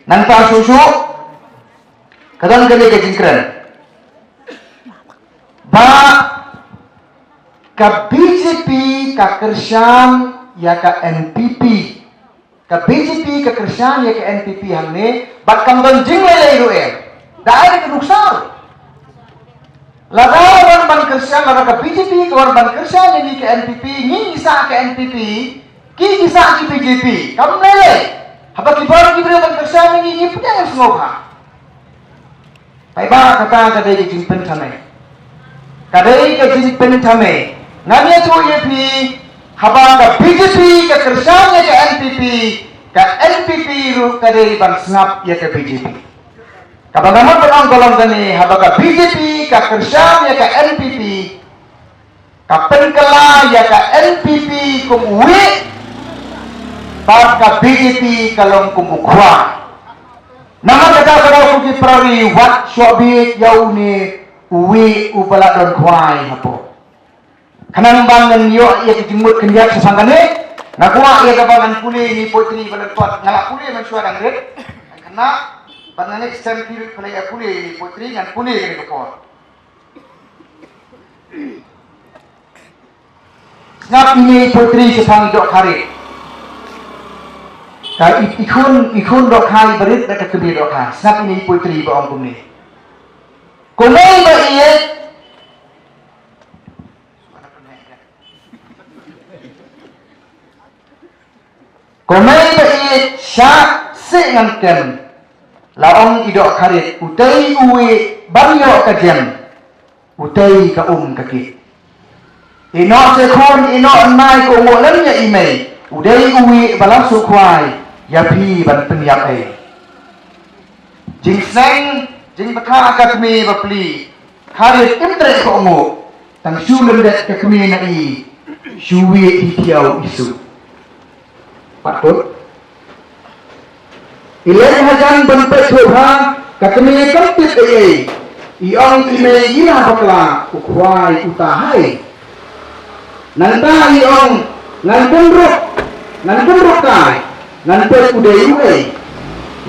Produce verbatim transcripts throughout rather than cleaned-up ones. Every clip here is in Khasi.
Nangta shuh shuh ka don kane ka jingkren ba ka B J P ka kyrshan ïa ka N P P. Ka B J P ka kyrshan ïa ka N P P hangne bad kam don jinglei lei ruh em. Da ai ka nuksa. Lada wan ban kyrshan, lada ka B J P ka wan ban kyrshan ïa ngi ka N P P, ngi ngi sah ka N P P, ki ngi sah ki B J P. Kam lei lei. Haba ki wan ki briew ban kyrshan ïa ngi, ngi pdiang sngewbha. Paidbah, kata ka dei ka jingpynthame. Ka dei ka jingpynthame. Ngan ïathuh ïa phi, haba ka B J P ka kyrshan ïa ka N P P, ka N P P ruh ka dei ban sngap ïa ka B J P. Kaba nga mut ban ong ka long kane, haba ka B J P ka kyrshan ïa ka N P P, ka pynkylla ïa ka N P P kum uwei, bad ka B J P ka long kum u khwai. Namar kata, ka dei, ko ki para ri, wat shoh bieit ïa une uwei uba la don khwai hapoh. Khnang ba ngan ïoh ïa ka jingmut khyndiat shaphang kane, nga kwah ïa kaba ngan pule ïa ine i poetry ba la khot, nga la pule mynshuwa dang rit. Khnang ba ngan extend period pule ïa pule ïa ine i poetry, ngan pule ïa kane ka por. Sngap ine i poetry shaphang i dohkha rit. Ka i, i khun, i khun dohkha iba rit bad ka kmie dohkha. Sngap ine i poetry ba ong kumne. Ko mei ba ïeit. Ko mei ba ïeit, shah seh ngan kem. La ong i dohkha rit, utei uwei ban ïoh ka jem. Utei ka um ka kit. Ïehnoh seh khun, ïehnoh nai, ko u nguh lem ïa i mei. U dei uwei ba la shu khwai, ïa phi ban pynïap ei. Jingsneng, jingbthah ka kmie bapli. Kha rit im treh ko u nguh. Tang shu lyndet ka kmie na i. Shu wieh hi thiaw i suk. Pat kut. I leit hajan ban peit thuh bha, ka kmie kam tip ei ei. I ong i mei, i la bakla, u khwai uta ha ei. Nangta i ong, ngan pynruk, ngan pynruk kai, ngan peit u dei uei.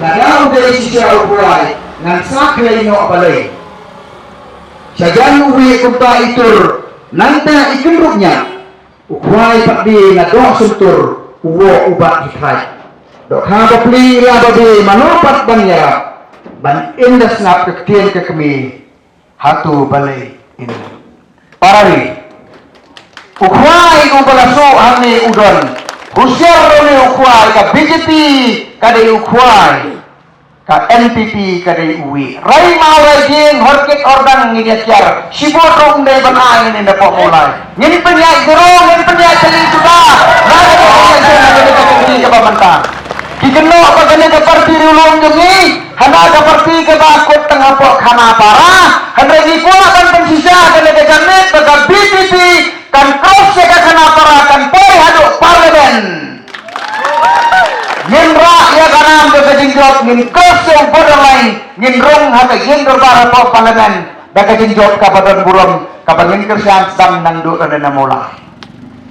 Lada u dei shisha u khwai, ngan sa khlei noh balei. Shajan u wieh kumta i tur, nangta i kynrup ñiah. U khwai pat de nga doh shyntur, u woh u bat hi thait. Dohkha bapli la ba de mano pat ban ïarap. Ban im da sngap ka ktien ka kmie. Hato balei ine. Para ri. U khwai uba la shu hangne u don. Husiar une u khwai, ka B J P ka dei u khwai. Ka N P P ka dei uwei. Rai maw rai jing, hor kit hor dang ngin ïa kiar. Shibun ruh ym dei ban ai ngin ïa poh Mawlai. Ngin pynïaid gro, ngin pynïaid thylli suda. Rai rai rai rai rai rai rai rai kaba mynta. Ki kynnoh ba kane ka party riewlum jong ngi, hana ka party kaba kut tang hapoh Khanapara. Hynrei ngi kwah ban pynshisha kane ka janmiet ba ka B P P kan cross ïa ka Khanapara, kan poi haduh Parliament. Ngin rah ïa ka nam da ka jingjop, ngin cross ïa u borderline, ngin rung ha ka ïing dorbar hapoh Parliament da ka jingjop kaba don burom, kaba ngin kyrshan sdang nangduh ruh na Mawlai.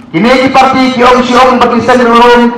Kine ki party ki ong shi ong ba ki seng riewlum,